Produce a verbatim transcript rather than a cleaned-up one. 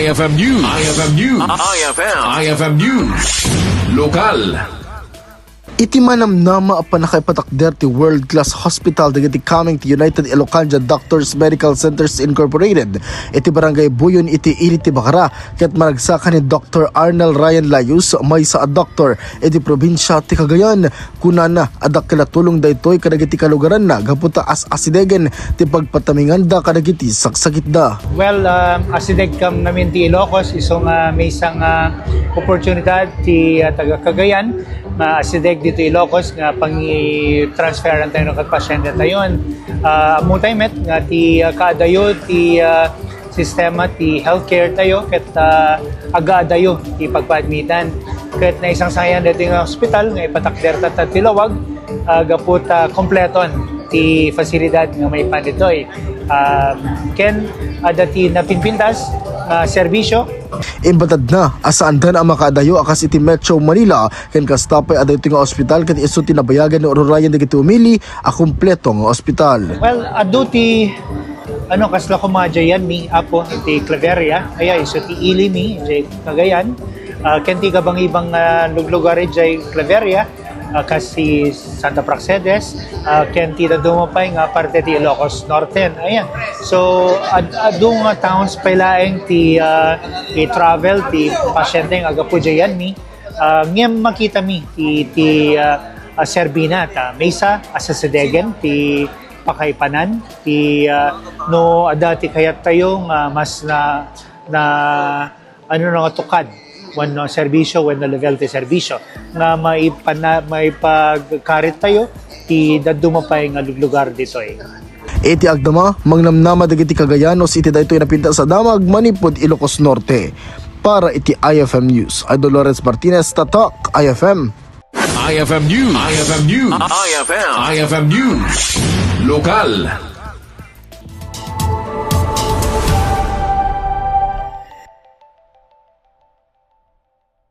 I F M News. I F M News. I F M. I F M News. Lokal. Iti manamnama a pannakaipatakder ti world-class hospital dagiti Coming to United Ilocandia Doctors Medical Centers Incorporated iti Barangay Buyon iti Ili ti Bacara, ket managsakan ni Doctor Arnel Ryan Layus, maysa a doktor iti probinsia ti Cagayan. Kunana a dakkel a tulong daytoy kadagiti kalugaranna gapu ta as-asidegen ti pagpataminganda kadagiti saksakitda. Well, um, asideg kam ngamin ti Ilocos, isu nga maysa nga oportunidad ti, uh, taga Cagayan nga asideg dito Ilocos nga pangi-transferan tayo ng pasyente tayon. Uh, amu tayo met nga ti, uh, kaadayo ti, uh, sistema ti healthcare tayo ket, ah, agaadayo ti pagpaadmitan. Ket naisangsangayan dito nga ospital nga ipatakder ta ti lawag, ah, gapu ta kompleton ti fasilidad nga maipan ditoy. Ah, ken adda ti napinpintas nga serbisyo. Imbatadna a saandan a makaadayo a kas iti Metro Manila ken kasta pay a daytoy nga ospital ket isu ti nabayagan ni ururayan dagiti umili a kompleto nga ospital. Well, adu ti ano, kasla koma diay mi, Apo, iti Claveria, aya, isu ti ili mi, diay Cagayan. Ah, ken ti kabangibang, ah, luglugar diay Claveria, ah, kas ti Santa Praxedes, ah, ken ti dadduma pay nga parte ti Ilocos Norte, aya. So, ad-, adu nga towns pay laeng ti, ah, ti travel ti pasyente nga agapu diay mi. Ah, ngem makita mi ti, ti, ah, ah, serbina ta maysa a sasidegen ti pakaipanan ti, ah, no adda ti kayattayo nga mas na, na, ano na nga tukad wenno serbisyo wenno level ti serbisyo nga maipana-, maipagkarit tayo ti dadduma pay nga luglugar ditoy. Iti agdama, mangnamnama dagiti Cagayanos iti daytoy napintas a damag manipud Ilocos Norte. Para iti I F M News, Idol Lawrence Martinez, Tatak, I F M. I F M News. I F M News. I F M. I F M News. Lokal.